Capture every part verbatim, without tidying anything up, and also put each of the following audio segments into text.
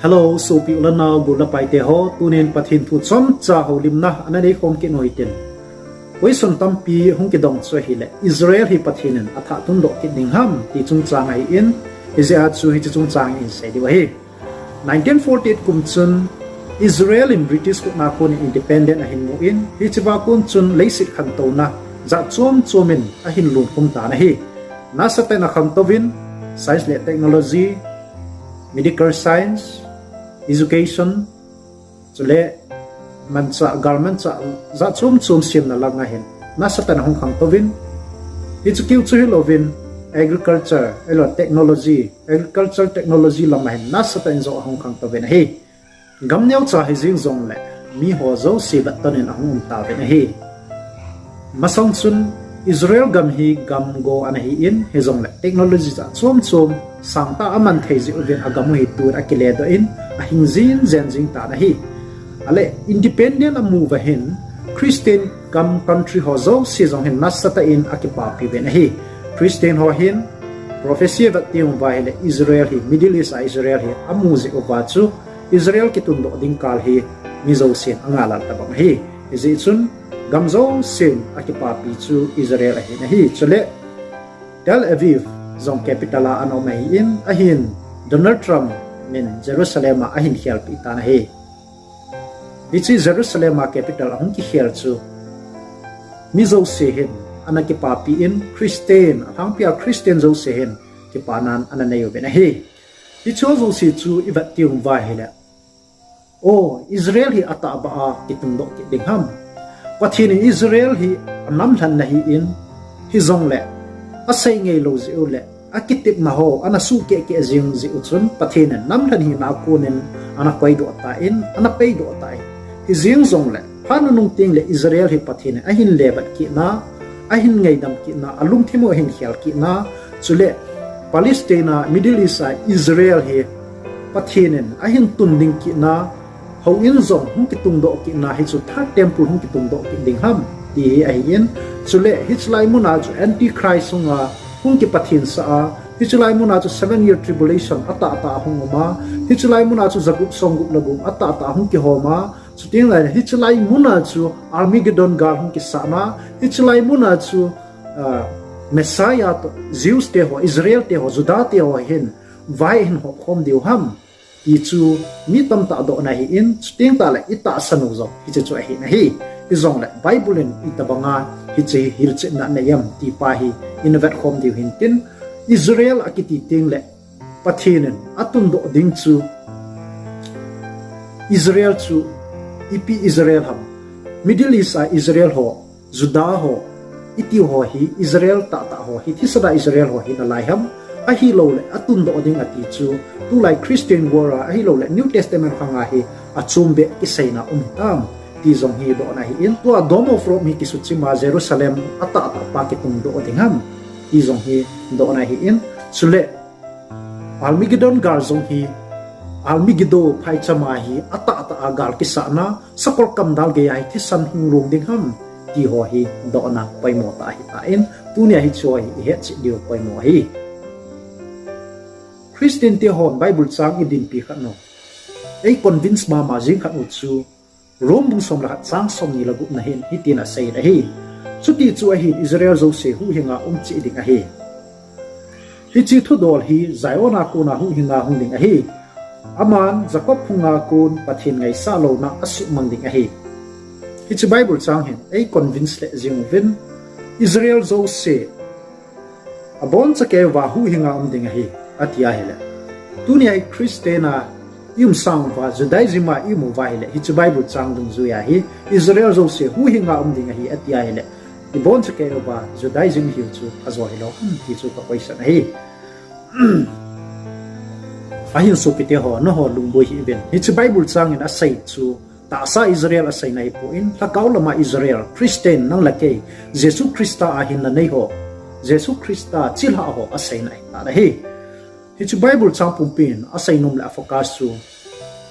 Hello, sopi u le nao, gol le pai te ho, tunin Pathen thu chomcha houlimna ana nei khom kit u hitin. Question tampi hung kidong chu ahile, Israel hi Pathen in atha tundoh kit ding ham ti chungchang ahin, hijeh a chu hiche chungchang in sei diu ahi. Nineteen forty-eight kum chun Israel in British khut a kon in independent ahin mu in, hichea kon chun leiset khantouna jat chom chom in ahin lhung khum tan ahi. Nasatah in akhantou vin, science le technology, medical science, education, chule manchah, gal manchah jat chom chom semna lang ahin nasatah in ahung khangtou vin, hichu keu chu hilouvin, agriculture, ahilou technology, agriculture technology lam ahin nasatah in jong ahung khangtou vin ahi. Gam neocha hijing jongle, mi ho jouse vetton in ahung um tauvin ahi. Masang chun Israel gam hi gam go ana hi in, hijongle technology jat chom chom sangtah a aman thei jeh uvin agam u hi tun akiledoh in ahing jing jen jing tan ahi. Ahile independent amu uva hin Christian gam country ho jouse jong hin nasatah in akipapi uvin ahi. Christian ho hin prophecy avet teng uva ahile Israel hi, Middle East a Israel hi amu jeh uva chu Israel kitundoh ding kal hi mi jousen angahlel tabang ahi. Hijeh chun gam jousen akipapi chu Israel ahin ahi. Chule Tel Aviv jong capital a ana um ahin, ahin Donald Trump in Jerusalem a ahin khelpeh tan ahi. Hiche Jerusalem a capital ahung kikhel chu mi jouse hin ana kipapi in, Christian, alhangpi a Christian jouse hin kipanan ana nei uvin ahi. Hiche jouse chu ivet teng uva ahile, o, Israel hi atahbeh a kitungdoh kit ding ham? Pathen in Israel hi anamlhen ana hi in, hijongle asei ngeilou jeh u le akitepna ho ana suhkeh keh jing jeh u chun Pathen in namlhen hina a kon in ana koidoh tan, ana peidoh tan. Hijing jongle phat nunung tengle Israel hi Pathen in ahin lebat kitna, ahin ngaidam kitna, alungthim u ahin khel kitna, chule Palestine a, Middle East a Israel hi Pathen in ahin tun ding kitna, houin jong hung kitungdoh kitna, hichu Third Temple hung kitungdoh kit ding ham ti hi ahin, chule hiche lai mun a chu Antichrist hung a, hung kipathensah a, hiche lai mun a chu seven year tribulation atahtah ahung um a, hiche lai mun a chu jagup somgup le gup atahtah ahung kihom a, chuteng le hiche lai mun a chu Armageddon gal hung kisatna, hiche lai mun a chu, ah, Messiah toh Jews te ho, Israel te ho, Juda te ho hin vai ahin hop khom diu ham ti chu mi tamtah dohna ahin, chuteng tahle itahsan u jong hiche chu ahin ahi. Hijongle Bible in itobang a hiche hi hilchetna anei em ti pa hi ina vet khom diu hintin, Israel akiti tengle Pathen in atundoh ding chu, Israel chu ipi Israel ham? Middle East a Israel ho, Juda ho, itiu ho hi, Israel tahtah ho hi, thisan a Israel ho hi nalai ham? Ahilouleh atundoh ding ati chu tulai Christian world a, ahilouleh New Testament khang a hi achombeh kiseina um hitam ti jong hi dohna ahin, tua Dome of Rock hi kisuchim a Jerusalem atahtah pa kitungdoh ding ham ti jong hi dohna ahin, chule Armageddon gal jong hi, Armageddon phaicham a hi atahtah a gal kisatna, sakol kamdal gei a hi thisan hung long ding ham ti ho hi dohna poimo tah ahitan, tunia hiche ho hi ihetchet diu poimo ahi. Christian te hon Bible chang idinpi khat u, ei convince mama jing khat u chu Rome bung som le khat chang somni le gupna hin hitin asei in ahi. Chuti chu ahin Israel jouse huhhing a um cheh ding ahi. Hiche thudol hi Zion a kon a huhhing a hung ding ahi. Aman Jacob phung a kon Pathen ngaisah louna asuhmang ding ahi. Hiche Bible chang hin ei convince lheh jing uvin, Israel jouse abonchakei uva huhhing a um ding ahi, ati ahile, tunia hi Christian a i um sang uva, Judaism a i um uva ahile, hiche Bible chang dungjui a hi Israel jouse huhhing a um ding ahi, ati ahile, ibonchakei uva Judaism hiu chu ajo hilou ham ti chu ka question ahi. Ahin sopite ho, nangho lungboi hih uvin, hiche Bible chang in asei chu tahsa Israel aseina ahipon, lhagao lama Israel, Christian nang le kei, Jesu Christa a hinna nei ho, Jesu Christa chilhah ho aseina ahitan ahi. Hiche Bible chang pumpin aseinom le afocus chu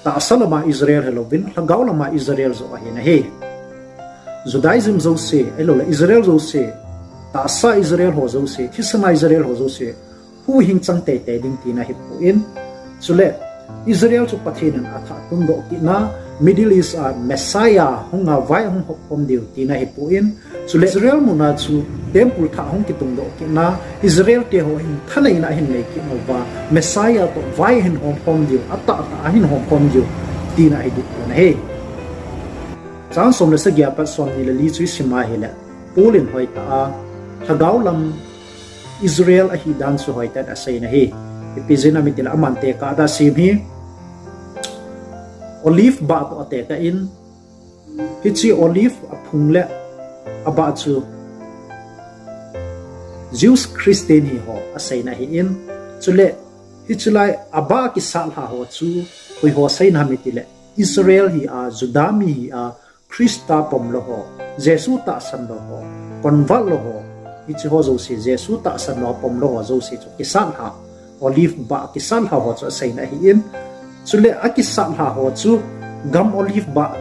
tahsa lama Israel hilouvin, lhagao lama Israel joh ahin ahi. Judaism jouse, ahilouleh Israel jouse, tahsa Israel ho jouse, thisan a Israel ho jouse huhhing chang teitei ding tina ahipon, chule Israel chu Pathen in athah tungdoh kitna, Middle East a Messiah hung a vai hung hop khom diu tina ahipoi, chule Israel muna chu temple thah hung kitungdoh kitna, Israel te ho hin thaneina ahin nei kit uva, Messiah toh vai hin hom khom diu, atahtah ahin hom khom diu tina ahi ding ahi. Chang som le sagi apat som ni le li chu isim a ahile, Paul in hoitah a, lhagao lam Israel ahi dan chu hoitah in asei in ahi. Ipi jeh ham itile aman tekah a asem hi, olive bah toh atekah in, hiche olive aphung le abah chu Jews Christian hi ho asei in ahi in, chule hiche lai abah kisat lha ho chu koi ho asei in ham itile, Israel hi a, Juda mi hi a, Christa pom lou ho, Jesu tahsan lou ho, convert lou ho, hiche ho jouse, Jesu tahsan lou ho, pom lou ho jouse chu kisat lha, olive bah kisat lha ho chu asei in ahi in, chule akisat lha ho chu gam olive bah,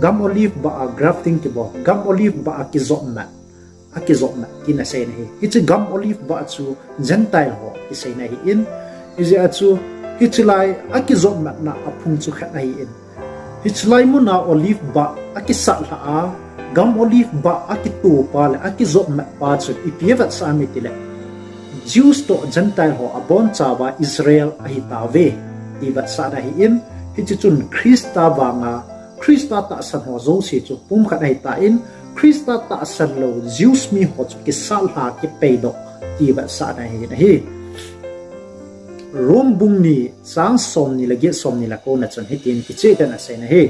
gam olive bah a grafting kibol, gam olive bah a kijopmat, akijopmat tina asei in ahi. Hiche gam olive bah chu Gentile ho kisei in ahi in, hijeh a chu hiche lai akijopmatna aphung chu khat ahi in, hiche lai muna olive bah akisat lha a, gam olive bah akitopa le akijopmat pa chu ipi avetsah ham itile, Jews toh Gentile ho abonchauva Israel ahitauve, ti vetsahna ahi in, hiche chun Christa vanga, Christa tahsan ho jouse chu pumkhat ahitan, Christa tahsan lou Jews mi ho chu kisat lha kipeidoh ti vetsahna ahi in ahi. Rome bung ni chang som ni le get, som ni le ko na chun hitin kicheh tah in asei in ahi.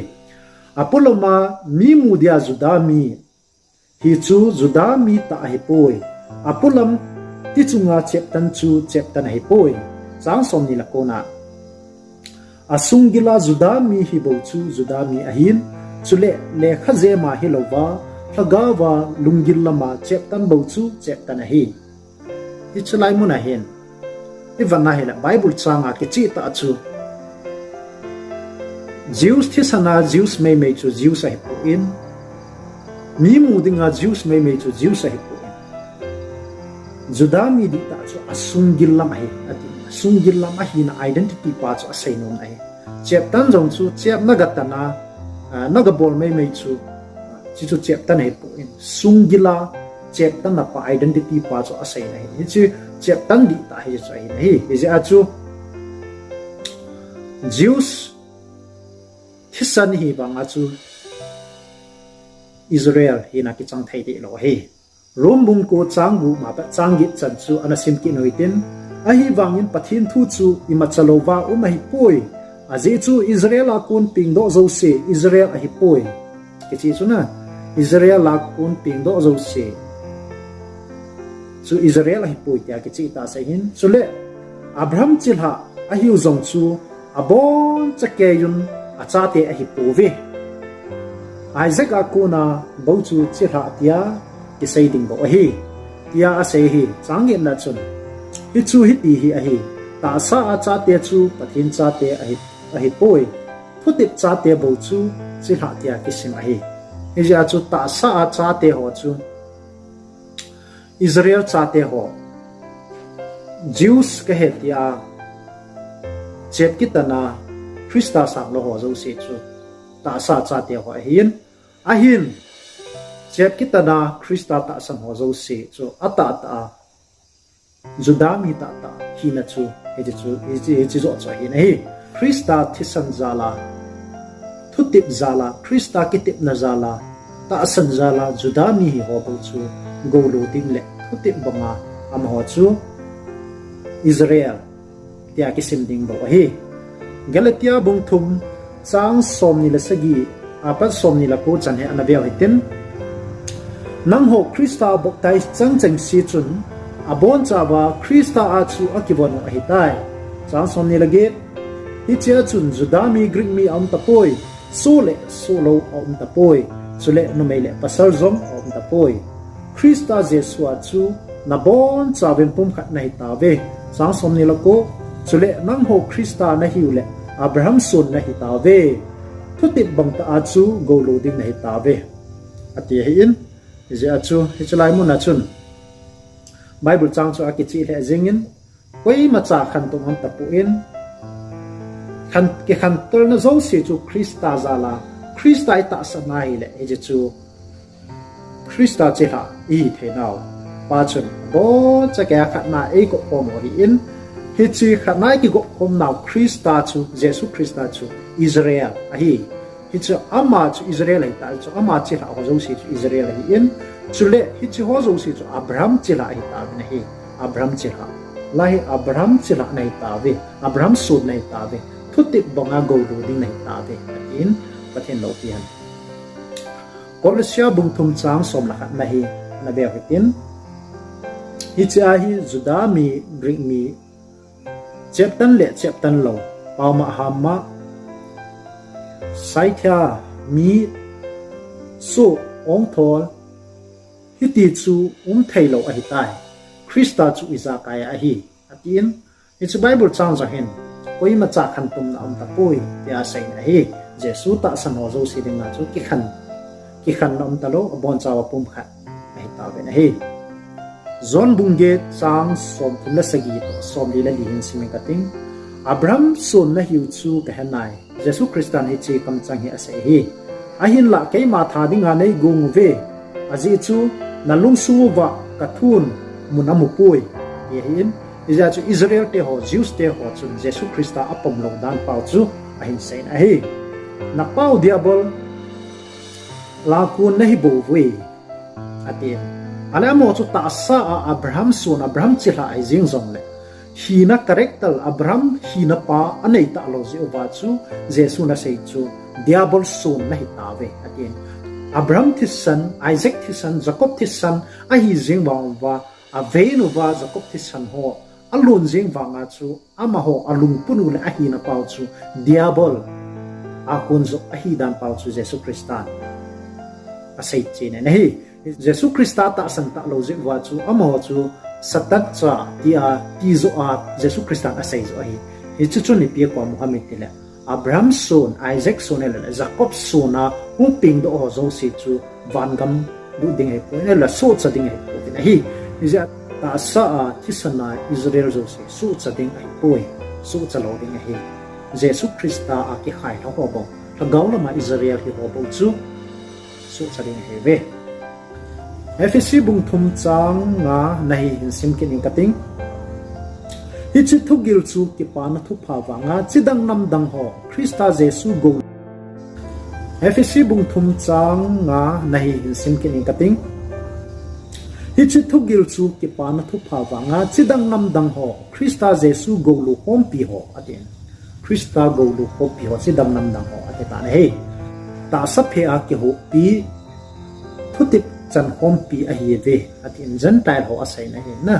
Apolam a mi mu dia Juda mi hi chu Juda mi tah ahipoi. Apolam ti chunga cheptan chu cheptan ahipoi. Chang som ni le ko na, asunggil a Juda mi hi bou chu Juda mi ahin, chule lekha jema hilouva, lhagao a lunggil lama cheptan bou chu cheptan ahi. Hiche lai muna hin, ivan ahile Bible chang a kicheh tah chu, Jews thisan a Jews meimei chu Jews ahipoi, mi mu dinga Jews meimei chu Jews ahipoi, Juda mi dihtah chu asunggil lam ahi, ati, asunggil lam ahina identity pa chu asei nom ahi. Cheptan jong chu chep nagatan a, ah, nagabol meimei chu, ah, hichu cheptan ahipoi, sunggil a cheptan na pa, identity pa chu asei in ahi. Hichu cheptan dihtah hichu ahi in ahi. Hijeh a chu Jews thisan hi vanga chu Israel hina kichang thei deh lou ahi. Rome bung ko chang gup ma pat chang get chan chu ana sim kit u hitin, ahivangin Pathen thu chu imacha louva um ahipoi. Ajeh chu Israel a kon pengdoh jouse Israel ahipoi, kicheh chu na, Israel a kon pengdoh jouse chu Israel ahipoi tia kicheh tah asei in, chule Abraham chilhah ahiu jong chu aboncha keiyun achate ahipouve. Isaac a kona bou chu chilhah tia kisei ding bou ahi, tia asei ahi. Chang getna chun, hichu hiti hi ahi, tahsa a chate chu Pathen chate ahi, ahipoi, thutep chate bou chu chilhah tia kisim ahi. Hijeh a chu tahsa a chate ho chu Israel chate ho, Jews kahi tia chep kitan a Christa sang lou ho jouse chu tahsa chate ho ahin, ahin chep kitan a Christa tahsan ho jouse chu atahtah a Juda mi tahtah hina chu hiche chu, hiche, hiche joh chu ahi in ahi. Christa thisan jal a, thutep jal a, Christa kitepna jal a, tahsan jal a Juda mi hi ho bou chu goulou ding le thutep banga amaho chu Israel tia kisim ding bou ahi. Galatia bung thum chang som ni le sagi apat som ni le ko chan hi ana veu hitin, nangho Christa baptize chang chengse chun abonchauva Christa a chu akivon u ahitai. Chang som ni le get, hichea chun Juda mi Greek mi aum tapoi, soh le sohlou aum tapoi, chule numei le pasal jong aum tapoi. Christa Jesu a chu nabonchauvin pumkhat nahitauve. Chang som ni le ko, chule nangho Christa nahiu le Abraham son nahitauve. Thutep bang tah a chu goulou ding nahitauve, ati ahin. Hijeh a chu hiche lai mun a chun Bible chang chu akichih lheh jengin, koima cha khantou ngam tapon, khan, kikhantelna jouse chu Christa jal a, Christa itahsan ahile, hiche chu Christa chilhah ihi theinau pa chun aboncha kei a khatna eigoh khom u ahin, hiche khatna ikigop khomnau Christa chu, Jesu Christa chu Israel ahi. Hichu ama chu Israel ahitah chu, ama chilhah ho jouse chu Israel ahin, chule hiche ho jouse chu Abraham chilhah ahitauvin ahi. Abraham chilhah. Lai hi Abraham chilhah nahitauve. Abraham son nahitauve. Thutep banga goulu ding nahitauve, atin, Pathen loupi hen. Kolose bung thum chang som le khatna hi nave u hitin, hichea hi Juda mi, Greek mi, cheptan le cheptan lou, paoma hama, Scythia mi, soh, ongthol, hiti chu umtheilou ahitai. Christa chu ijakai ahi, atin. Hiche Bible chang jong hin koimacha khantumna aumtapoi tia aseiyin ahi. Jesu tahsan ho jouse dinga chu kikhan, kikhanna umtalou, abonchauva pumkhat ahitauvin ahi. John bung get chang somthum le sagi toh somli le li hin simin kating. Abraham son nahiu chu kahenai. Jesu Christan hiche kamchang hi asei ahi. Ahinla keima tha dinga neigong uve. Ajeh chu nalungsung uva kathun mun amupoi, ti ahin. Hijeh chun Israel te ho, Jews te ho chun Jesu Christa apomlou dan pao chu ahin seiyin ahi. Napao Diabol lakon nahibouve, atin. Ahile amaho chu tahsa a Abraham son, Abraham chilhah ahi jeng jongle, hina character, Abraham hina pa anei talou jeh uva chu Jesun asei chu, Diabol son nahitauve, atin. Abraham thisan, Isaac thisan, Jacob thisan ahi jeng vang uva, avein uva Jacob thisan ho alon jeng vanga chu amaho alungput u le ahina pao chu Diabol a kon joh ahi dan pao chu Jesu Christan asei chen in ahi. Jesu Christa tahsan talou jeh uva chu amaho chu Satan cha tia tijoh a Jesu Christan asei joh ahi. Hichu chun ipi akom u ham itile, Abraham son, Isaac son ahilou le Jacob son a hung pengdoh ho jouse chu vangam lut ding ahipoi, ahilou le sohcha ding ahipouvin ahi. Hijeh a tahsa a thisan a Israel jouse sohcha ding ahipoi, sohcha lou ding ahi. Jesu Christa a kikhai lhah ho bou, lhagao lama Israel hiho bou chu sohcha ding ahiuve. Ephesi bung thum chang nga na hi hin sim kit ing kating. Hiche thugil chu kipana thupha vanga chidang namdang ho Christa Jesu gou. Ephesi bung thum chang nga na hi hin sim kit ing kating. Hiche thugil chu kipana thupha vanga chidang namdang ho Christa Jesu goulu khompi ho, atin. Christa goulu khompi ho, chidang namdang ho, ati tan ahi. Tahsa phe a kihoupi, thutep chan khompi ahiuve, atin. Gentile ho aseiyin ahi na.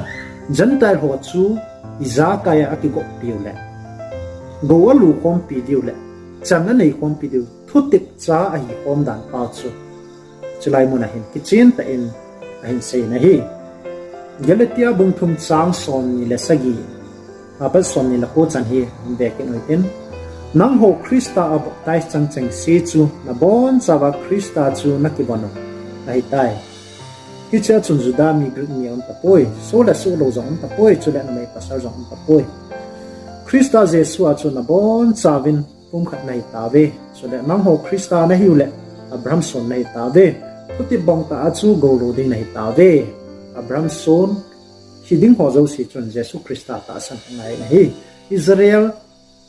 Gentile ho chu ijakai a akigoppiu le, gou alu khompi diu le, chan anei khompi diu, thutep cha ahi khom dan pao chu chulai mun a hin kichen tah in ahin seiyin ahi. Galatia bung thum chang somni le sagi, apat somni le ko chan hi hin ve kit u hitin. Nangho Christa a baptize chang chengse chu nabonchauva Christa chu nakivon u ahitai. Hichea chun Juda mi, Greek mi aum tapoi, soh le sohlou jong aum tapoi, chule numei pasal jong aum tapoi. Christa Jesu a chu nabonchauvin pumkhat nahitauve. Chule nangho Christa nahiu le, Abraham son nahitauve. Thutep bang tah a chu goulu ding nahitauve. Abraham son hiding ho jouse chun Jesu Christa tahsan angai in ahi. Israel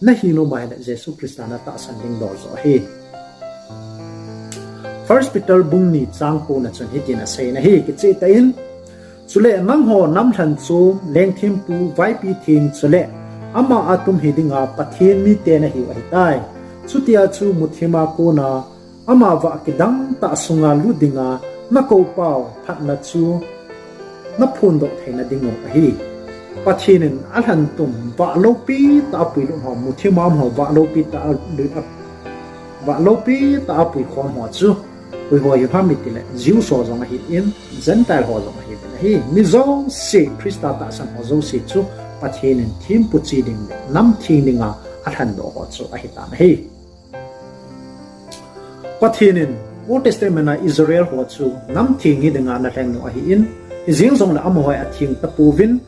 nahi nom ahile Jesu Christa natahsan ding dol joh ahi. First Peter bung ni chang ko na chun hitin aseiyin ahi, kichen tah in. Chule nangho namlhen chu lengthempu, vaipi theng chule ama a tum hi dinga Pathen mite nahiu ahitai. Chutia chu muthim a kona ama vah kidang tah sunga lut dinga nakoupau phatna chu naphondoh theina dingu ahi. Pathen in alhentum vah loupi tah a puilut ho, muthim a um ho vah loupi tah a lui a, vah loupi tah a puikhom ho chu koi ho hiu ham itile, Jews ho jong ahin, Gentile ho jong ahiuvin ahi. Mi jouse Christa tahsan ho jouse chu Pathen in thempu che ding le namtheng dinga alhendoh ho chu ahitan ahi. Pathen in Old Testament a Israel ho chu namtheng hi dinga ana lheng u ahin, hijeng jongle amaho hi atheng tapouvin,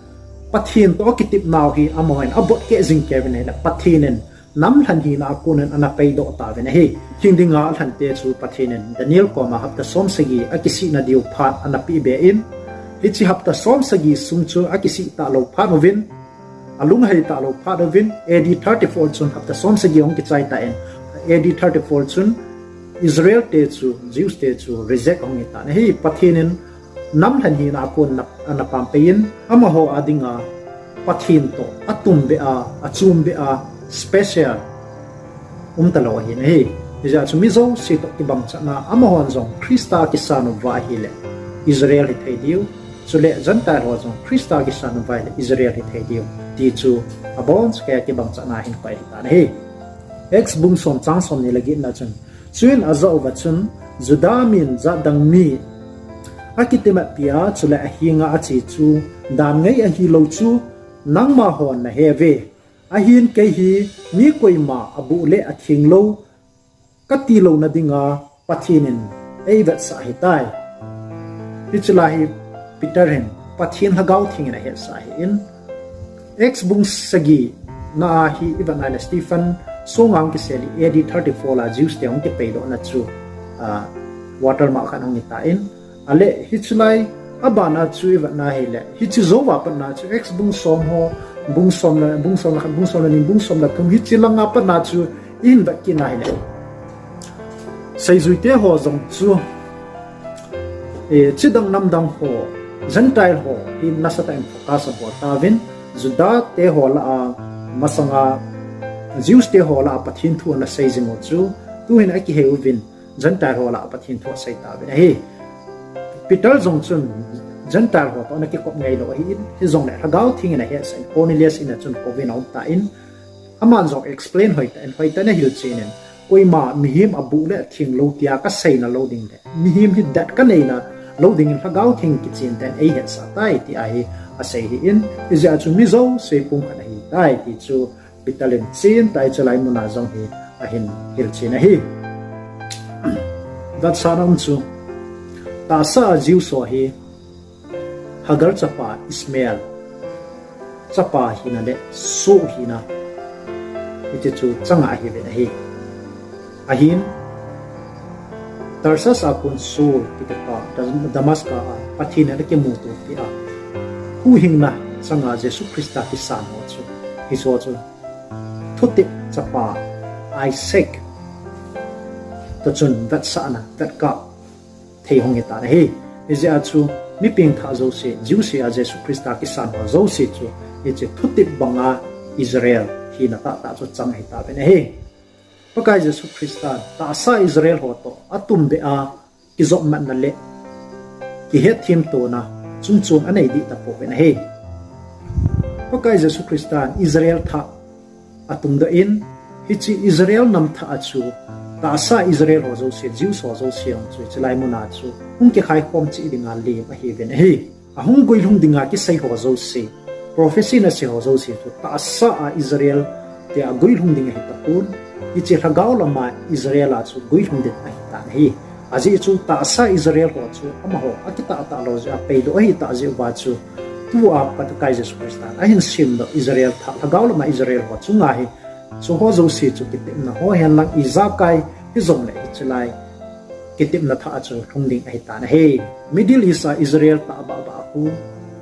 Pathen toh akitepnau hi amaho hin abotkeh jing keuvin ahile, Pathen in namlhen hina a konin ana peidoh tauvin ahi. Thing dinga alhante chu Pathen in Daniel koma hapta som sagi akisihna diu phat ana pehbe in, hiche hapta som sagi sung chu akisih talou phat uvin, alunghei talou phat uvin, A D thirty-four chun hapta som sagi ahung kichai tan, A D thirty-four chun Israel te chu, Jews te chu reject ahung hitan ahi. Pathen in namlhen hina a kon ana, ana pampei in, amaho a dinga Pathen toh atumbeh a, achumbeh a, special umtalou ahin ahi. Hijeh chun mi jouse toh kibang chatna, amahon jong Christa kisan uva ahileh Israel hithei diu, chule Gentile ho jong Christa kisan uva ahileh Israel hithei diu, ti chu abonchauva kibang chatna hin koi hitan ahi. Acts bung som chang somni le get na chun, chuin ajah uva chun, Juda min jatdang mi akitimatpi a, chule ahenga ache chu, dan ngai ahilou chu nangma hon nahe uve. Ahin kei hi mi koima abuh le athenglou kati louna dinga Pathen in eivetsah ahitai. Hiche lai hi Peter hin Pathen Lhagao Theng in ahetsah ahin, Acts bung sagi na a hi ivet nai le Stephen songa ahung kisel in A D thirty-four a Jews te ahung kipeidohna chu, ah, watermark khat ahung hitan, ahile hiche lai abana chu ivet na ahile, hiche jouva patna chu Acts bung som ho, bung som le, bung som le khat, bung som le ni, bung som le thum, hiche langa patna chu ihin vet kit na ahile, seijuite ho jong chu, eh, chidang namdang ho, Gentile ho hi nasatah in focus abol tauvin, Juda te ho lah a, masanga Jews te ho lah a Pathen thu ana sei jing u chu tuhin akihei uvin, Gentile ho lah a Pathen thu asei tauvin ahi. Peter jong chun Gentile ho toh ana kikop ngailou ahin, hijongle Lhagao Theng in ahetsah in, Cornelius in a chun kouvin aum tan, aman jong explain hoitah in, hoitah in ahilchen in, koima mihem abuh le athenglou tia kaseina lou ding le mihem hi det kaneina lou dingin Lhagao Theng kichen tah in eihetsah tai, tia hi asei ahin, hijeh chun mi jouse pumkhat ahitai ti chu Peter in chentah in hiche lai muna jong hi ahin hilchen ahi. Vetsahna um chu, tahsa a Jews ho hi Hagar chapa Ishmael chapa hina le soh hina, hiche chu changa ahiuvin ahi. Ahin, Tarsus a kon Saul kitipa, Dam-, Damascus a Pathen in ana kimuto peh a, huhhingna changa Jesu Christa kisan ho chu, hiche ho chu thutep chapa Isaac toh chun vetsahna, vetkap thei hung hitan ahi. Hijeh a chu mi pengthah jouse, Jews a Jesu Christa kisan ho jouse chu, hiche thutep banga Israel hina tahtah chu chang ahitauvin ahi. Pakai Jesu Christan tahsa Israel ho toh atumbeh a, kijopmatna le kihetthemtona chungchon anei dih tapouvin ahi. Pakai Jesu Christan Israel thah atungdoh in, hiche Israel nam thah a chu tahsa Israel ho jouse, Jews ho jouse jong chu hiche lai muna chu hung kikhaikhom cheh dinga lem ahiuvin ahi. Ahung guilhung dinga kisei ho jouse, prophecy in asei ho jouse chu tahsa a Israel tia guilhung ding ahitapon, hiche lhagao lama Israel a chu guilhung ding ahitan ahi. Ajeh chu tahsa Israel ho chu amaho akitahtah lou jeh a peidoh ahitah jeh uva chu, tua Pakai Jesu Christan ahin semdoh Israel thah, lhagao lama Israel ho chunga hi, chuho jouse chu kitepna ho henlang ijakai hijongle hiche lai kitepna thah a chu lhung ding ahitan ahi. Middle East a Israel tahbahbah khu,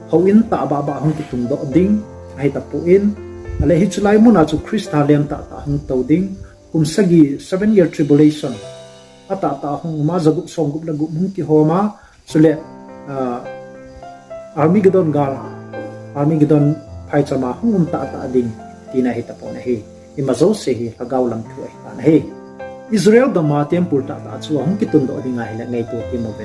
houin tahbahbah hung kitungdoh ding ahitapon, ahile hiche lai muna chu Christa lem tahtah hung tou ding, kum sagi, seven year tribulation atahtah hung um a, jagup somgup le gup hung kihom a, chule, ah, Armageddon gal, Armageddon phaichama hung um tahtah ding tina ahitapon ahi. Ima jouse hi lhagao lam thu ahitan ahi. Israel gama temple tahtah chu ahung kitundoh ding ahile ngaito temun.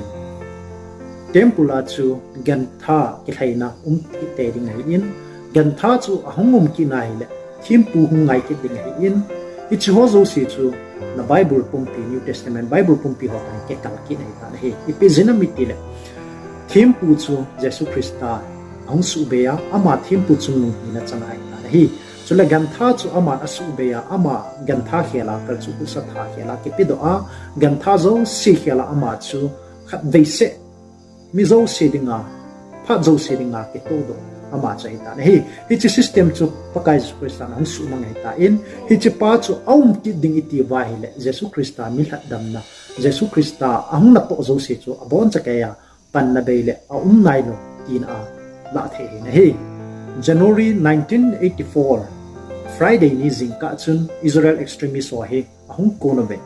Temple a chu gantha kilhaina um kit tei ding ahin, gantha chu ahung um kit na ahile thempu hung ngai kit ding ahin, hiche ho jouse chu na Bible pumpi, New Testament Bible pumpi ho toh kikal kit ahitan ahi. Ipi jeh inem itile, thempu chu Jesu Christa ahung suhbei a, ama thempu chungnung hina chang ahitan ahi. Chule gantha chu aman asuhbei a, ama gantha khel a, kalchuh husa tha khel a kipedoh a, gantha jouse khel a ama chu khatvei seh mi jouse dinga, phat jouse dinga kitohdoh ama chu ahitan ahi. Hiche system chu Pakai Jesu Christa in ahung suhmang ahitan, hichepa chu aum kit ding iti uva ahile, Jesu Christa mi lhatdamna, Jesu Christa ahung natoh jouse chu abonchan keiya panna bei le aum nailou tina alah thei ahi. January nineteen eighty-four, Friday ni jingkah chun Israel extremist ho hi ahung kon uve.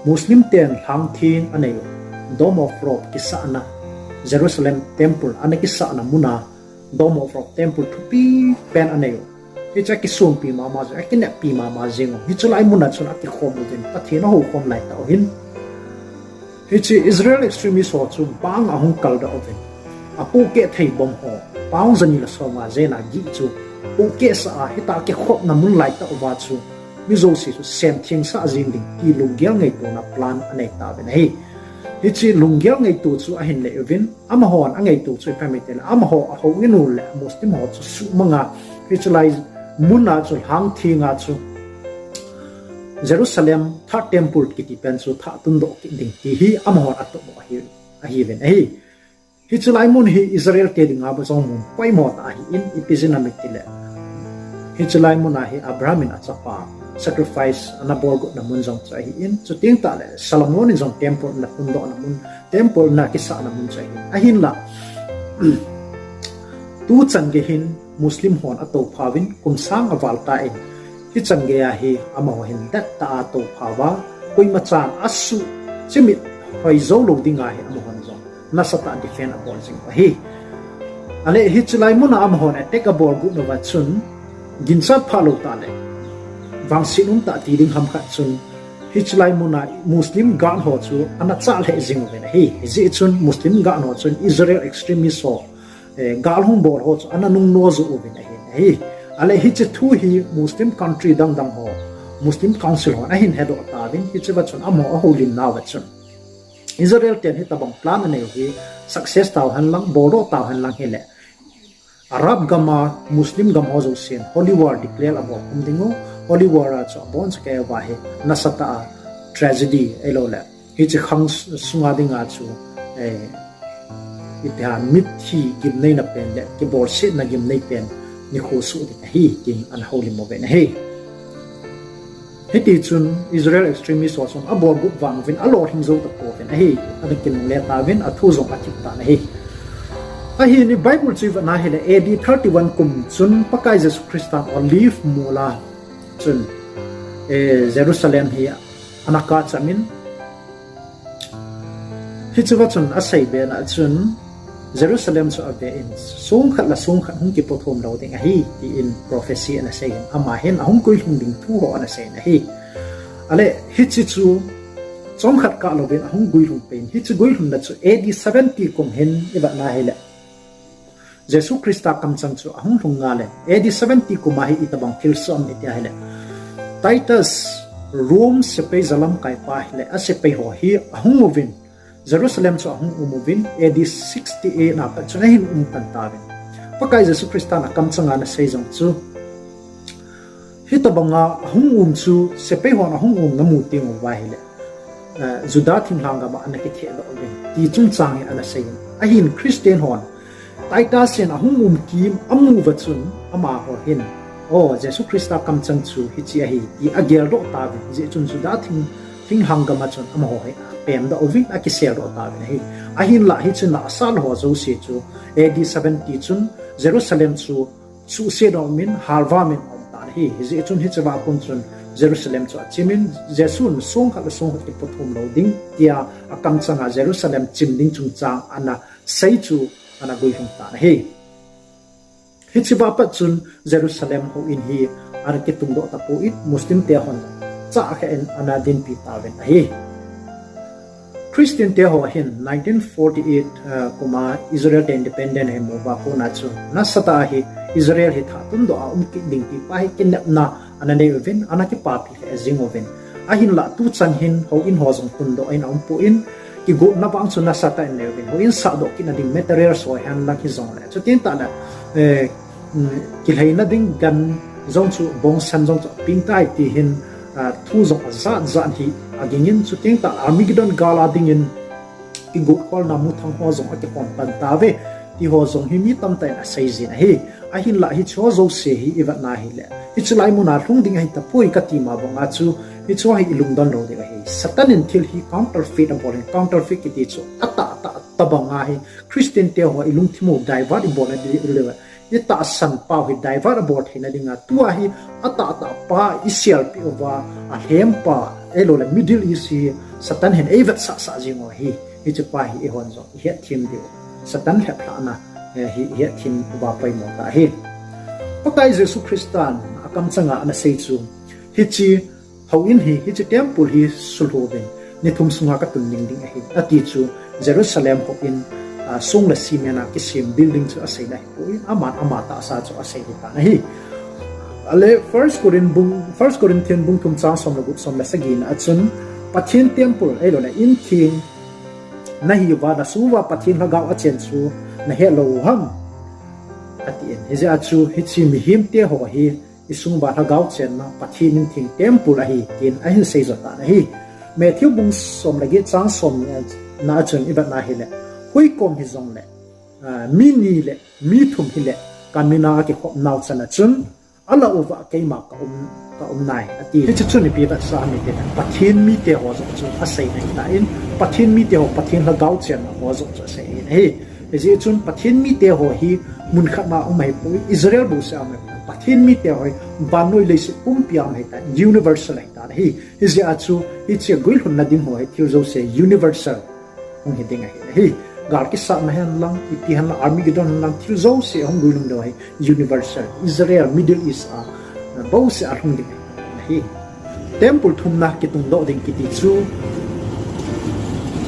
Muslim ten lhangtheng anei u, Dome of Rock kisahna, Jerusalem Temple ana kisahna muna Dome of Rock Temple thupi pen anei u. Hiche akisonpi mama jing, akineppi mama jing u. Hiche lai muna chun akikhom uvin, Pathen ahoukhom lai tah u ahin. Hiche Israel extremist ho chu bang ahung kaldoh uvin, apohkeh thei bomb ho, pound jani le som nga jena gih chu pohkeh sah a, hitia akikhopna mun lai tah uva chu mi jouse chu semtheng sah jing ding ti lunggel ngaitona plan anei tauvin ahi. Hiche lunggel ngaito chu ahin nei uvin, amahon angaito chu ipi ham itile, amaho ahouin u le Muslim ho chu suhmanga, hiche lai muna chu lhangthenga chu Jerusalem Third Temple kiti pen chu thah tundoh kit ding ti hi amahon atoh u ahi, ahiuvin ahi. Hiche lai mun hi Israel te dinga jong mun poimo tah ahin, ipi jeh ham itile, hiche lai muna hi Abraham in achapa sacrifice ana bolgotna mun jong chu ahin, chuteng tahle Solomon in jong temple ana tundohna mun, temple ana kisahna mun chu ahin. Ahinla, tuchan gei hin Muslim hon atouphauvin, kum sang aval tan, hichan geiya hi amaho hin dettah a atoupha uva, koimachan asuh chimit hoi joulou dinga hi amahon jong nasatah defend abol jing u ahi. Ale hiche lai muna amahon attack abolgot uva chun, ginchat phatlou tahle, vangset umtah ti ding ham khat chun, hiche lai muna Muslim guard ho chu ana chah lheh jing uvin ahi. Hijeh chun Muslim guard ho chun Israel extremist ho, eh, gal hung bol ho chu ana nungno joh uvin ahin ahi. Ale hiche thu hi Muslim country dangdang ho, Muslim Council hon ahin hedoh tauvin, hichea chun amaho ahoulimnauva chun, Israel ten hitobang plan anei u hi success tauhen lang, boldoh tauhen lang hile, Arab gama Muslim gam ho jousen Holy War declare abol khum ding u, Holy War a chu abonchan keiya hi nasatah a tragedy ahiloule hiche khang sunga dinga chu, eh, ipi ham, mithi gimneina pen le kibolsetna gimnei pen nikho soh ding ahi tin ana houlim uvin ahi. Hitichun Israel extremist ho chun abolgot vang uvin alolhing jou tapouvin ahi, ana kinungle tauvin athu jong athip tan ahi. Ahin i Bible chu ivet na hile A D thirty-one kum chun Pakai Jesu Christan Olive mola chun, eh, Jerusalem hi ana kachamin, hichea chun aseibe na chun, Jerusalem chu aven, songkhat le songkhat hung kipothom lou ding ahi, tin prophecy ana seiyin, ama hin ahung guilhung ding thu ho ana seiyin ahi. Ale hiche chu chomkhat kah louvin ahung guilhung pei in, hiche guilhunna chu A D seventy kum hin ivet na hile, Jesu Christa kamchang chu ahung lhung ngal in, A D seventy kum a hi itobang thilsoh ham iti ahile, Titus, Rome sepai jalamkaipa hile asepai ho hi ahung uvin, Jerusalem chu ahung um uvin, A D sixty-eight na pat chun ahin um pan tauvin, Pakai Jesu Christan akamchanga ana sei jong chu, hitobanga ahung um chu sepai hon ahung umna mu teng uva hile, eh, Juda thinglhang gama ana kithehdoh uvin ti chungchang hi ana seiyin, ahin Christian hon Titus in ahung um kim amu uva chun amaho hin, o, Jesu Christa kamchang chu hiche ahi ti ageldoh tauvin, hijeh chun Juda thing, thinglhang gama chun amaho hi apemdoh uvin, akiseldoh tauvin ahi. Ahinla hiche nasatah ho jouse chu A D seventy chun Jerusalem chu suhsetdoh umin, halvamin aum tan ahi. Hijeh chun hichea kon chun Jerusalem chu achimin, Jesun songkhat le songkhat kipothom lou ding tia akamchanga Jerusalem chim ding chungchang ana sei chu ana guilhung tan ahi. Hichea pat chun Jerusalem houin hi ana kitungdoh tapon, Muslim te hon chahkhen ana dinpi tauvin ahi. Christian te ho hin nineteen forty-eight, uh, kuma Israel te independent ahi mu uva kona chu nasatah a hi Israel hi thah tundoh a um kit ding ti pa hi kinepna ana nei uvin, ana kipapi lheh jing uvin. Ahinla tuchan hin houin ho jong tundoh in aumpon, kigotna vang chu nasatah in nei uvin, houin sahdoh kitna ding materials ho henlang hijongle, chuteng tahle, eh, um, kilheina ding gan jong chu, bongsan jong chu apeng tai ti hin, ah, thu jong ajat jat hi agingin, chuteng tah Armageddon gal a dingin kigot kholna muthang ho jong akikhom pan tauve. ti ho jong hi mi tamtah in asei jin ahi. Ahinlah hiche ho jouse hi ivet na hile, hiche lai muna lhung ding ahi tapoi kati ma banga chu, hiche ho hi ilungdon lou ding ahi. Satan in thil hi counterfeit abol in, counterfeit kiti chu atahtah tabanga hi Christian te ho ilungthim u divert ibol na ding le, itahsan pau hi divert abol theina dinga, tua hi atahtah pa iselpeh uva, alhem pa, ahilouleh Middle East hi Satan hin eivetsah sah jing u ahi. Hiche pa hi eihon jong ihet them diu, Satan lheplhahna, eh, hi ihet them uva poimo tah ahi. Pakai Jesu Christan akamchanga anasei chu, hiche houin hi, hiche temple hi sulhu uvin, ni thum sunga katun ding ding ahi, ati chu Jerusalem houin, ah, song le cement a kisem building chu aseina ahipoi, aman ama tahsa chu asei ding tan ahi. Ale First Corinth bung, First Corinthian bung thum chang som le gup, som le sagi na a chun, Pathen temple, ahilouleh intheng nahiuva, nasuh uva Pathen lhagao achen chu nahet lou u ham, atin. Hijeh a chu hiche mihem te ho hi isung uva lhagao chenna Pathen intheng temple ahi, tin ahin sei jo tan ahi. Matthew bung som le get chang som na a chun ivet na hile, huikom hijongle, ah, mi ni le mi thum hile kamin a akikhop nau chan a chun, alah uva keima kaum, kaum nai, ati. Hiche chun ipi vetsah ham itile, Pathen mite ho jong chu asei ahitan, Pathen mite ho, Pathen lhagao chenna ho jong chu asei ahi. Hijeh chun Pathen mite ho hi mun khat na um ahipoi, Israel bouseh a um ahipoi. Pathen mite ho hi vannoi leiset pumpi a um ahitan, universal ahitan ahi. Hijeh a chu hiche guilhunna ding ho hi thil jouse universal hung hi ding ahi, ahi. Gal kisatna hen lang, ipi hen lang, Armageddon hen lang, thil jouse ahung guilhun diu ahi, universal, Israel, Middle East a, bouseh a lhung ding ahi. Temple thumna kitungdoh ding kiti chu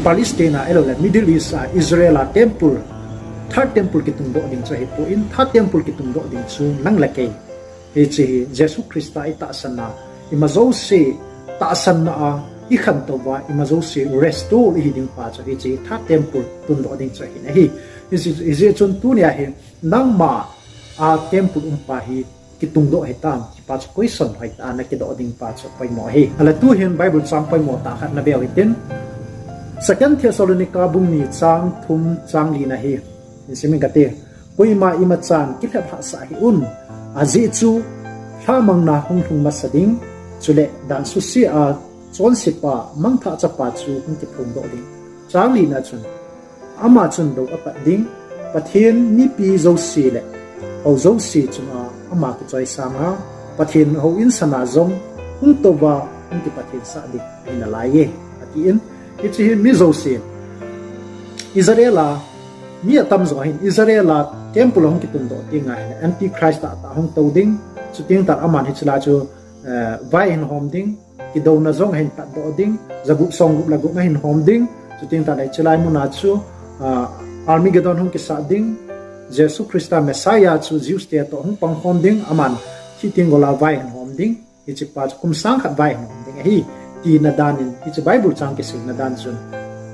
Palestine a, ahilouleh Middle East a, Israel a temple, third temple kitungdoh ding chu ahipoi, third temple kitungdoh ding chu nang le kei, hiche hi Jesu Christa itahsan a, ima jouse tahsanna a ikhantou uva, ima jouse restore ihi ding pa chu hiche third temple tungdoh ding chu ahin ahi. Hiche, hijeh chun tunia hi nangma a temple um pa hi kitungdoh hitam, ti pa chu question hoitah a nakidoh ding pa chu poimo ahi. Ale tuhin Bible chang poimo tah khat nave u hitin, Second Thessalonica bung ni chang thum chang li na hi isim inge kati. Koima imachan kilheplhah sah hih un. Ajeh chu lhamangna hung lhung masa ding, chule dan suse a chonsepa mangthah chapa chu hung kiphongdoh ding. Chang li na chun, ama chun dou apat ding, Pathen mipi jouse le hou jouse chunga ama kichoisanga, Pathen houin sana jong hung touva hung kipathensah ding ahi nalaiye, atin. Hiche hi mi jousen, Israel a mi atamjo hin Israel a temple ahung kitundoh tenga hile Antichrist tahtah ahung tou ding, chuteng tah aman hiche lai chu, eh, vai ahin hom ding, kidouna jong ahin patdoh ding, jagup somgup le gup ahin hom ding, chuteng tah le hiche lai muna chu, ah, Armageddon hung kisat ding, Jesu Christa Messiah chu Jews te toh hung pangkhom ding, aman thi tenggol a vai ahin hom ding, hiche pa chu kum sang khat vai ahin hom ding ahi, tina dan in hiche Bible chang kiseina dan chun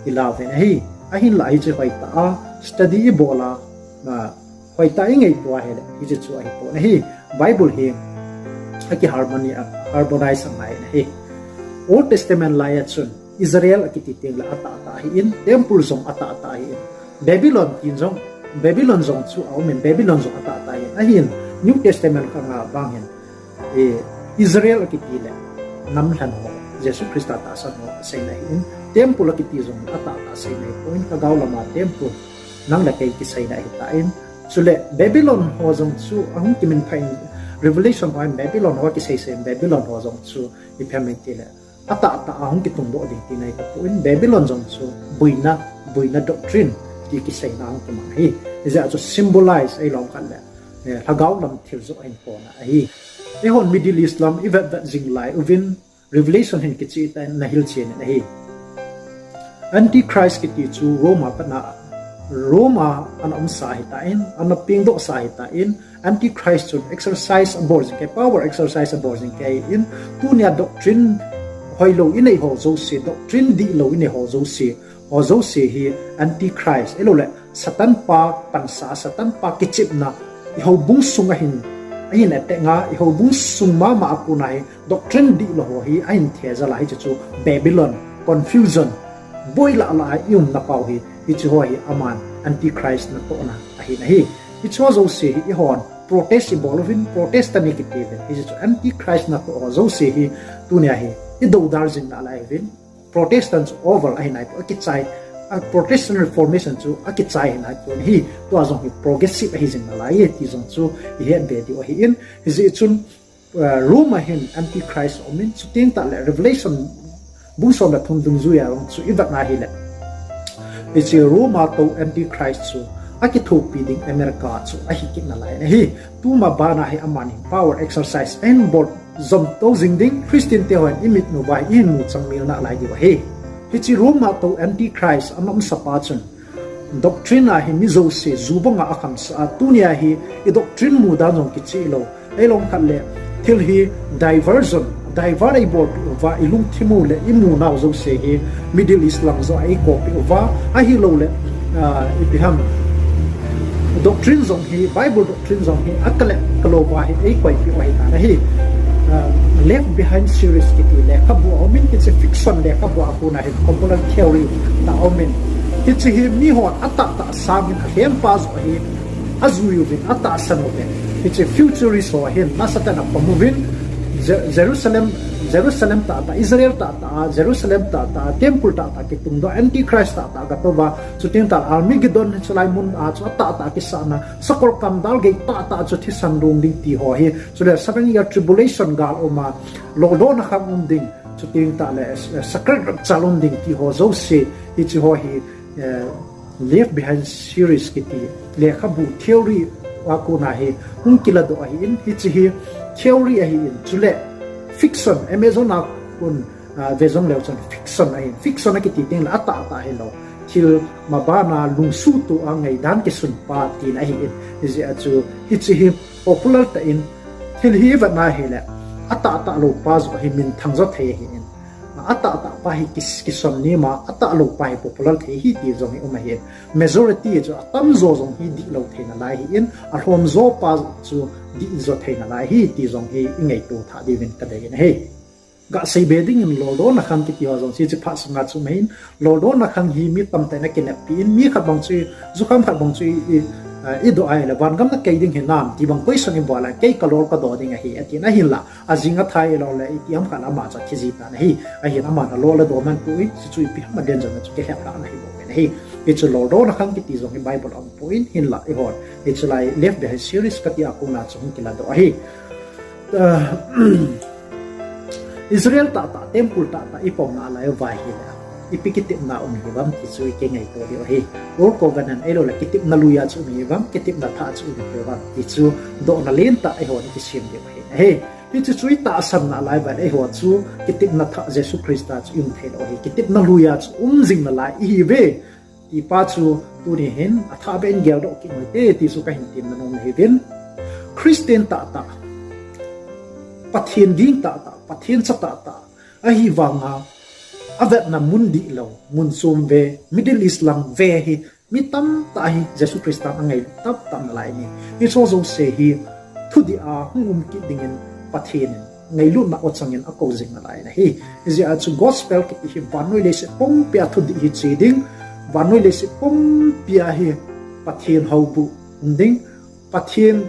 ilau uvin ahi. Ahinlah hiche hoitah a study ibol a, ah, hoitah a ingaito a hile, hiche chu ahipon ahi. Bible hi aki harmony, harmonize angai in ahi. Old Testament lai a chun Israel akiti tengle atahtah ahin, temple jong atahtah ahin, Babylon tin jong, Babylon jong chu aumin, Babylon jong atahtah ahin. Ahin New Testament khang a vang hin, eh, Israel akiti le namlhen ho, Jesu Christa tahsan ho aseina ahin, temple akiti jong atahtah aseina ahipon, lhagao lama temple nang le kei kiseina ahitan. Chule Babylon ho jong chu ahung kiminphah in, Revelation ho in Babylon ho akiseisei in, Babylon ho jong chu ipi ham itile atahtah a hung kitungdoh ding tina ahipon, Babylon jong chu boina, boina doctrine ti kiseina ahung kimang ahi. Hijeh a chu symbolize ahilou khat le, eh, lhagao lam thil joh ahin pona ahi. Eihon Middle East lam ivet vet jing lai uvin, Revelation hin kicheh tah in nahil chen in ahi. Antichrist kiti chu Rome a pat na, Rome a ana umsa ahitan, ana pengdohsa ahitan, Antichrist chun exercise abol jing kei, power exercise abol jing kei in, tunia doctrine hoilou inei ho jouse, doctrine dihlou inei ho jouse, ho jouse hi Antichrist, ahilouleh Satan pa pansa, Satan pa kichepna, ihoubung sung ahin, ahin attack nga, ihoubung sung mama a kona hi doctrine dihlou ho hi ahin thejal a, hiche chu Babylon, confusion, boi lah lah a iumna pau hi, hiche ho hi aman Antichrist natohna ahin ahi. Hiche jouse hi eihon protest ibol uvin, protest ani kiti uvin. Hiche chu Antichrist natoh jouse hi tunia hi idoudal jing nalai uvin. Protestant chu over ahi naipoi, akichai, a Protestant Reformation chu akichai ahi naipoi, hi tua jong hi progressive ahi jing nalai e ti jong chu ihet be diu ahin, hijeh chun, uh, Rome a hin Antichrist aumin, chuteng tahle Revelation bung som le thum dungjuia jong chu ivet na hile, hiche Rome a tou Antichrist chu akithopi ding America chu ahi kit nalai ahi. Tuma bana hi amani power exercise ahin bol jom tou jing ding, Christian te hon imit uva hi ihin mu chang mil nalai diu ahi. Hiche Rome a tou Antichrist anomsapa chun doctrine a hi mi jouse ju banga akhamsah a, tunia hi idoctrine mudan jong kicheh lou, ahilou khat le thil hi diversion, divert eibol peh uva, ilungthim u le imu nau jouse hi Middle East lang joh a eikopi uva, ahilouleh, ah, ipi ham, doctrine jong hi, Bible doctrine jong hi akile kalou uva hi eikoipeh u ahitan ahi. Ah, Left Behind series kiti lekhabu aumin, hiche fiction lekhabu a kona hi popular theory tah aumin, hiche hi mihon atahtah sangin alhempa joh hi ajui uvin, atahsan uvin. Hiche futurist ho hin nasatah in apom uvin, Je-, Jerusalem, Jerusalem tahtah, Israel tahtah, Jerusalem tahtah, temple tahtah kitungdoh, Antichrist tahtah gatouva, chuteng tah Armageddon hiche lai mun a chu atahtah kisahna, sakol kamdal gei tahtah chu thisan lung ding ti ho hi, chule seven year tribulation gal uma, loldohna khang um ding, chuteng tahle, eh, secret rapture um ding ti ho jouse, hiche ho hi, eh, Left Behind series kiti lekhabu theory a kona hi hung kiladoh ahin, hiche hi theory ahin, chule fiction, Amazon a kon, ah, ve jong leu chun fiction ahin, fiction akiti tengle atahtah hilou, thil mabana lungsuhtoh a ngaidan kisunpa tina ahin, hijeh a chu hiche hi popular tah in, thil hi ivet na hile, atahtah lou pa joh hi minthang jo thei ahin, atahtah pa hi kis-, kison nima, atahlou pa hi popular thei ahi ti jong hi um ahin, majority chu atamjo jong hi dihlou thei nalai ahin, alhomjo pa chu dihjo thei nalai ahi ti jong hi ingaito thah diuvin kadei in ahi. Gasei be dingin loldohna khang kiti ho jong hiche phat sunga chu um ahin, loldohna khang hi mi tamtah in akineppi in, mi khat bang chu, jukham khat bang chu i, i, ah, idoh ahile, vangam nakei ding hinam ti bang question ibol a, kei kalol kadoh ding ahi atin, ahinla ajing athai lou le iti ham khat le ama chu athi ji tan ahi. Ahin aman alol adoh man poi, hiche chu ipi ham a danger na chu kilheplhahna hibou in ahi. Hiche loldohna khang kiti jong hi Bible a umpoi, hinla eihon hiche lai Left Behind series kati a kona chu hung kiladoh ahi. Ah, Israel tahtah, temple tahtah ipomna lai uva ahile, ipi kitepna um hiuvam ti chu ikingaito diu ahi. Old Covenant ahiloule kitepna lui a chu um hiuvam, kitepna thah chu um hiuvam ti chu dohna lentah eihon ikisem diu ahi. Hiche chu itahsan nalai uva ahile, eiho chu kitepna thah Jesu Christa chu i um theilou ahi. Kitepna lui a chu um jing nalai ihiuve ti pa chu tuni hin athahbeh in geldoh kit u hite ti chu kahin temna nom ahiuvin. Christian tahtah, Pathen ging tahtah, Pathen cha tahtah ahivanga avetna mun dihlou, mun chom ve, Middle East lang ve hi mi tamtah hi Jesu Christan angailut tamtah nalai ahi. Hicheho jouse hi thudih a hung um kit dingin Pathen in ngailutna o changin akou jing nalai ahi. Hijeh a chu gospel kiti hi vannoi leiset pumpia thudih hi che ding, vannoi leiset pumpia hi Pathen houbuh um ding, Pathen,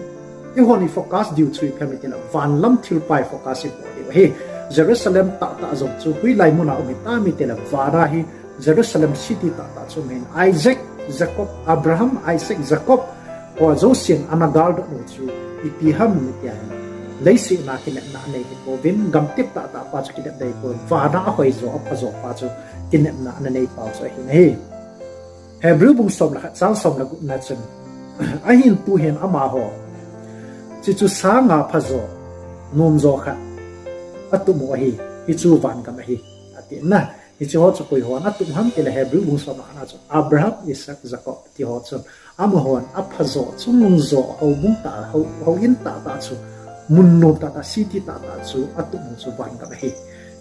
eihon i focus diu chu ipi ham itile, vanlam thilpa i focus ibol diu ahi. Jerusalem tahtah jong chu hoilai muna um hitam itile, vana hi Jerusalem city tahtah chu um ahin, Isaac, Jacob, Abraham, Isaac, Jacob ho jousen ana galdoh u chu ipi ham itia hi, leiset a kinepna anei hipouvin, gamtep tahtah pa chu kinepna hipouvin, vana ahoijo, aphajo pa chu kinepna ana neipau chu ahin ahi. Hebrew bung som le khat chang som le gup na chun, ahin tuhin amaho, chuche chu sanga phajo, nomjo khat atum u ahi, hichu vangam ahi, atina. Hicheho chu koihon atum ham itile Hebrew bung som le khat na chun Abraham, Isaac, Jacob tiho chun amahon aphajo, chungnungjo, houbung tah, hou, houin tahtah chu, mun nom tahtah, city tahtah chu atum u chu vangam ahi.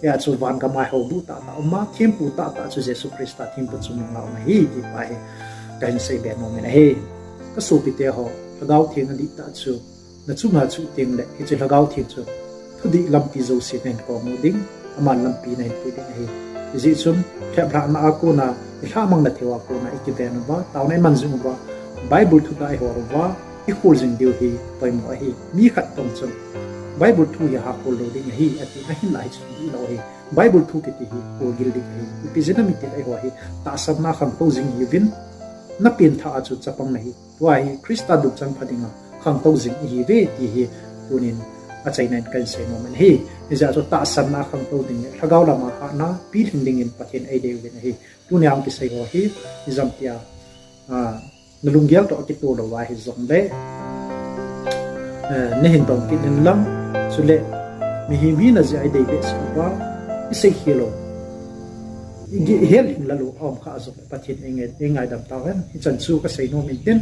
Hia chu vangam a houbuh tahtah uma, thempu tahtah chu Jesu Christa thempu chungnung a um ahi ti pa hi kahin seibe nomin ahi. Kasopiteho, Lhagao Theng adihtah chu nachunga chuh tengle, hiche Lhagao Theng chu thudih lampi jouse nahin kom u ding, aman lampi nahin pui ding ahi. Hijeh chun lheplhahna a kona ilhamang na theiva kona ikiven uva, taona iman jing uva, Bible thu tah ihol uva, ikhol jing diu hi poimo ahi. Mi khat tong chun Bible thu hi hakhol lou ding ahi, ati ahinlah hichu hilou ahi. Bible thu kiti hi khol gil ding ahi. Ipi jeh ham itile eiho hi tahsanna khangtou jing ihiuvin, na pengthah a chu chapang nahi. Tua hi Christa dungchang pha dinga khangtou jing ihiuve ti hi tunin achaina in kahin seinom in ahi. Hijeh chun tahsanna khangtou ding le lhagao lama hatna pilhing dingin Pathen eidei uvin ahi. Tunia hung kisei ho hi ijemtia, ah, nalunggel toh akitoh louva hijongle, eh, nahin dong kit in lang, chule mihem hina jeh a idei behseh uva, isei khel lou, igel hing la lou aum kha jongle Pathen in eingai, eingaidam tauhen. Hichan chu kasei nom in tin,